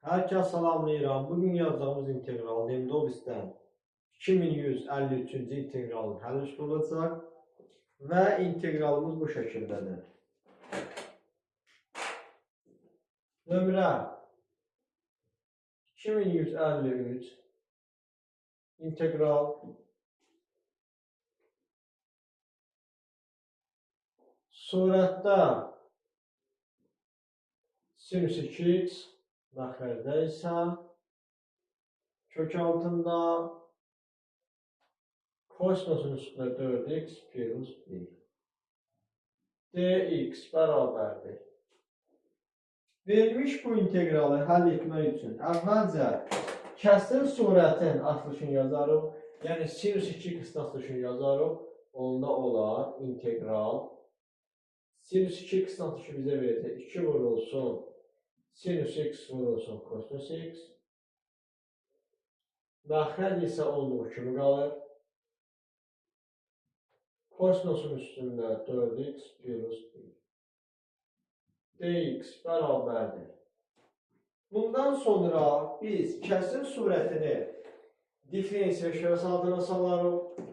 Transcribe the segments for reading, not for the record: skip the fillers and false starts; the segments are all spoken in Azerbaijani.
Hər kəs salamlayıram. Bugün yazacağımız integral Lemdobis'dən 2153-cü integralın həll üsulu olacaq və integralımız bu şəkildədir. Nömrə 2153 integral surətdə sinüs 2x məxrəcdə isə kök altında kosinusun üstünə 4x plus 1 dx bərabərdir. Verilmiş bu integralı həll etmək üçün əvvəlcə kəsir surətin açılışını yazarıq. Yəni sinüs 2x-in açılışını yazarıq. Onda olar integral sinüs 2x-in açılışı bizə verəcək 2 vurulsun sinüs x vurulsun kosinüs x. Məxrəc isə olduğu kimi qalır. Kosinusun üstündə 4x plus 1. Dx bərabərdir. Bundan sonra biz kəsir surətini diferensial işarəsi altına salarıq.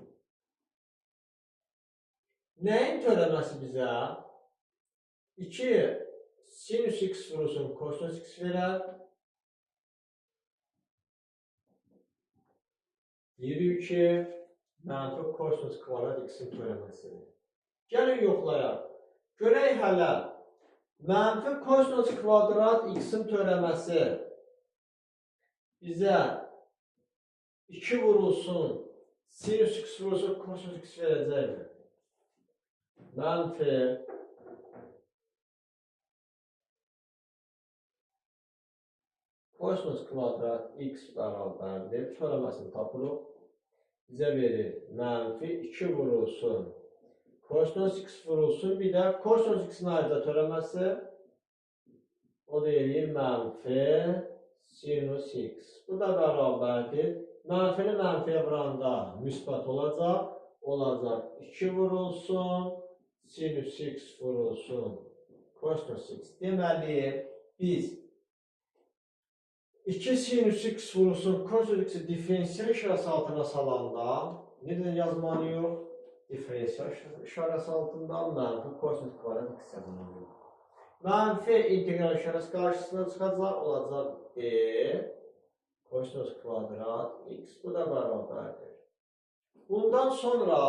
Nəyin törəməsi bizə? 2 sinüs x vurulsun kosinüs x verər. Deyirik ki, mənfi kosinüs kvadrat x-in törəməsini. Gəlin yoxlayaq. Görək hələ mənfi kosinüs kvadrat x-in törəməsi bizə 2 vurulsun sinüs x vurulsun kosinüs x verəcəkmi? Mənfi kosinüs kvadrat x bərabərdir. Törəməsini tapırıq. Bizə verir mənfi 2 vurulsun kosinüs x vurulsun. Bir də kosinüs x-in ayrıca törəməsi o da eləyir mənfi sinüs x. Bu da bərabərdir. Mənfini mənfiyə vuranda müsbət olacaq. Olacaq 2 vurulsun sinüs x vurulsun kosinüs x. Deməli, biz 2 sinüs x vurulsun kosinüs x-i diferensial işarəsi altına salanda necə yazmalıyıq? Diferensial işarəsi altında mənfi kosinüs kvadrat x yazmalıyıq. Mənfi integral işarəsi qarşısına çıxacaq, olacaq d kosinüs kvadrat x. Bu da bərabərdir. Bundan sonra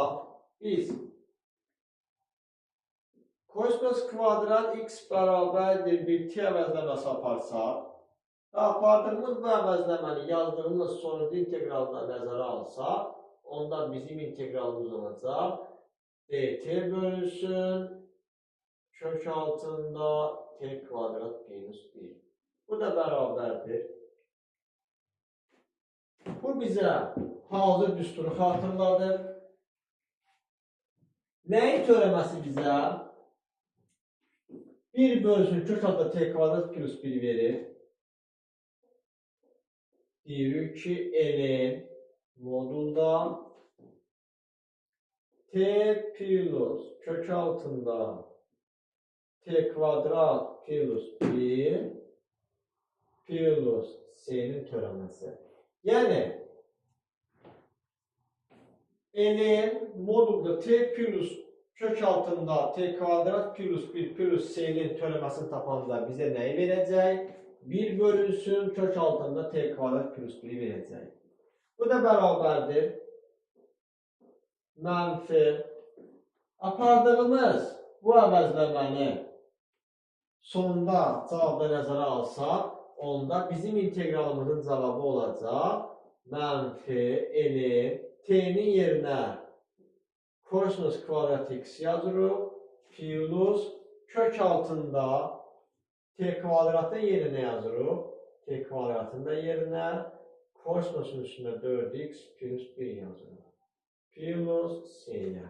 biz kosinüs kvadrat x bərabərdir bir t əvəzləməsi aparsaq və apardığımız bu əvəzləməni yazdığımız sonuncu integralda nəzərə alsaq, onda bizim integralımız olacaq dt bölünsün kök altında t kvadrat minus 1. Bu da bərabərdir. Bu bizə hazır düsturu xatırladır. Nəyin törəməsi bizə? 1 bölünsün kök altında t kvadrat plus 1 verir. Deyirik ki, ln modulda t plus kök altında t kvadrat plus 1 plus c'nin törəməsi. Yəni, ln modulda t plus kök altında t kvadrat plus 1 plus c'nin törəməsini tapanda bizə nəyi verəcək? 1 bölünsün kök altında t kvadrat plus 1-i verəcək. Bu da bərabərdir. Mənfi apardığımız bu əvəzləməni sonunda cavabda nəzərə alsaq, onda bizim integralımızın cavabı olacaq mənfi ln t-nin yerinə kosinüs kvadrat x yazırıq plus kök altında t kvadratın yerinə yazırıq. T kvadratın da yerinə kosinusun üstünə 4x plus 1 yazırıq. Plus c-yə.